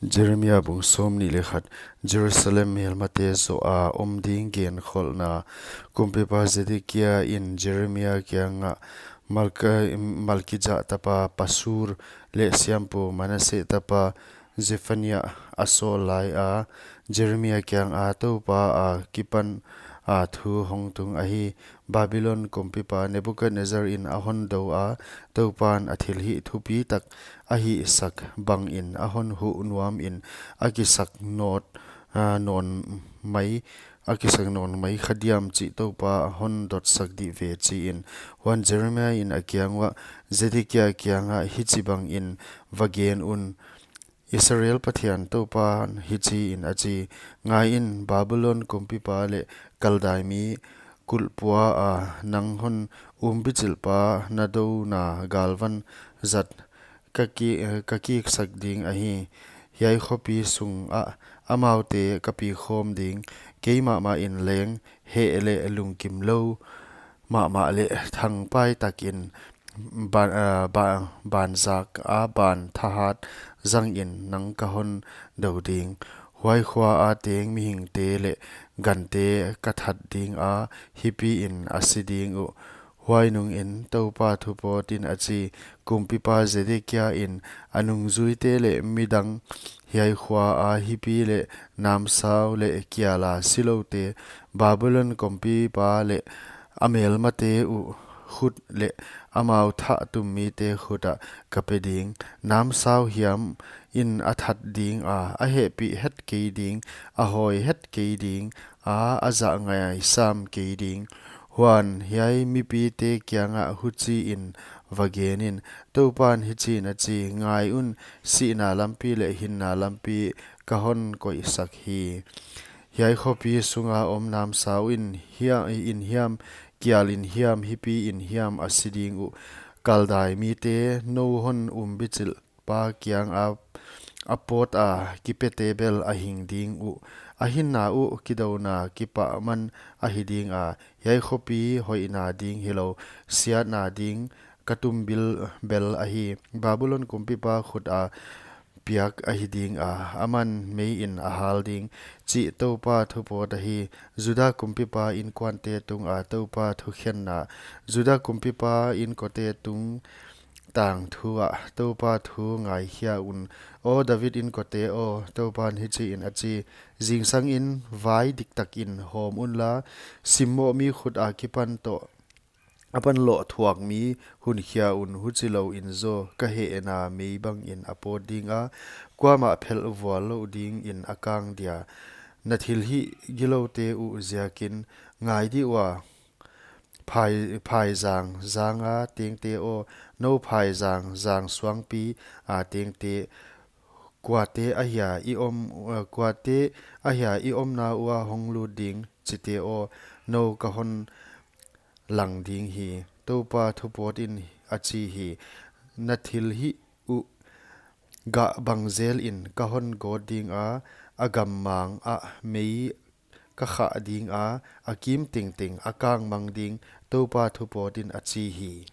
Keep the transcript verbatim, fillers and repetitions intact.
Jeremia bung sawmnih leh khat. Jerusalem melmate zoh a om ding genkholhna. Kumpipa Zedekia in Jeremia kiangah, Malka-, Malkija tapa Pasur leh siampu Manase tapa Zefania a sawl lai a, Jeremia kianga Toupa akipan a thu hong tung ahi. Babylon kumpipa Nebukadnezzar in a hon dou a, Toupan a thilhih thupi tak a hihsak bangin a hon huh nuamin a kisak nawn, a, nawn mai, a kisak nawn mai kha diam chih Toupa a hon dotsak dih ve, chi in. Huan Jeremia in a kiang uah, Zedekia kiangah hichibangin va gen un, Israel Pathian Toupan hichiin a chi, Ngaiin, Babylon kumpipa leh Kaldai mi kulhpua a nang hon umbichilhpa na douna galvan zat ka ki-, ka kiksak ding ahi. Hiai khopi sungah amaute ka pi khawm ding, keimahmah in leng heh leh lungkim lou mahmah leh thangpai takin ban, ah, ba, banzak a ban thahat zangin nang ka hon dou ding. Huai khua a teng mihingte leh gante ka that ding a, hipiin a si ding uh. Huai nungin Toupa thupawt in a chi, Kumpipa Zedekia in a nungzuite leh midang hiai khua a hipi leh namsau leh kiala siloute, Babylon kumpipa leh a melmate uh khut leh amau thahtum mite khut ah ka pe ding. Namsau hiam in a that ding a, a hehpih het kei ding, a hawi het kei ding a, a zah ngai sam kei ding. Huan hiai mipite kiangah huchiin va gen in, Toupan hichiin a chi, Ngai un, sihna lampi leh hinna lampi ka hon koihsak hi. Hiai khopi sunga om namsau in hia-, in hiam, kial in hiam, hipi in hiam a si ding uh. Kaldai mite nou hon umbichilh pa kianga a pawt a kipete bel a hing ding uh. A hinna uh kidouna kipahman ahi ding a, hiai khopi hoihna ding hilou, siatna ding ka tumbil bel ahi. Babylon kumpipa khut a piak ahi ding a, aman meiin a hal ding, chih Toupa thupawt ahi. Juda kumpipa inkuante tunga Toupa thukhenna. Juda kumpipa inkuante tung tangthu ah Toupa thu ngaikhia un. Aw David inkuante aw, Toupan hichiin a chi, Zingsangin vai diktakin hawm unla, simmohmi khut akipan toh a pan loh thuakmi hun khia un, huchilouin zaw ka hehna mei bangin a pawt ding a, kuamah phelh vual louh dingin a kang dia. Na thilhih giloute uh ziakin ngai dih ua, phai, phaizang zanga tengte aw, nou phaizang zang suangpi a tengte, kuate ahia i om, kuate ahia i omna ua hong lut ding chite aw, nou ka hon lang ding hi, Toupa thupawt in a chi hi. Na thilhih uh gah bangzelin ka hon gawt ding a, a gammang ah mei ka khah ding a, a kim tengteng a kang mang ding, Toupa thupawt in a chi hi.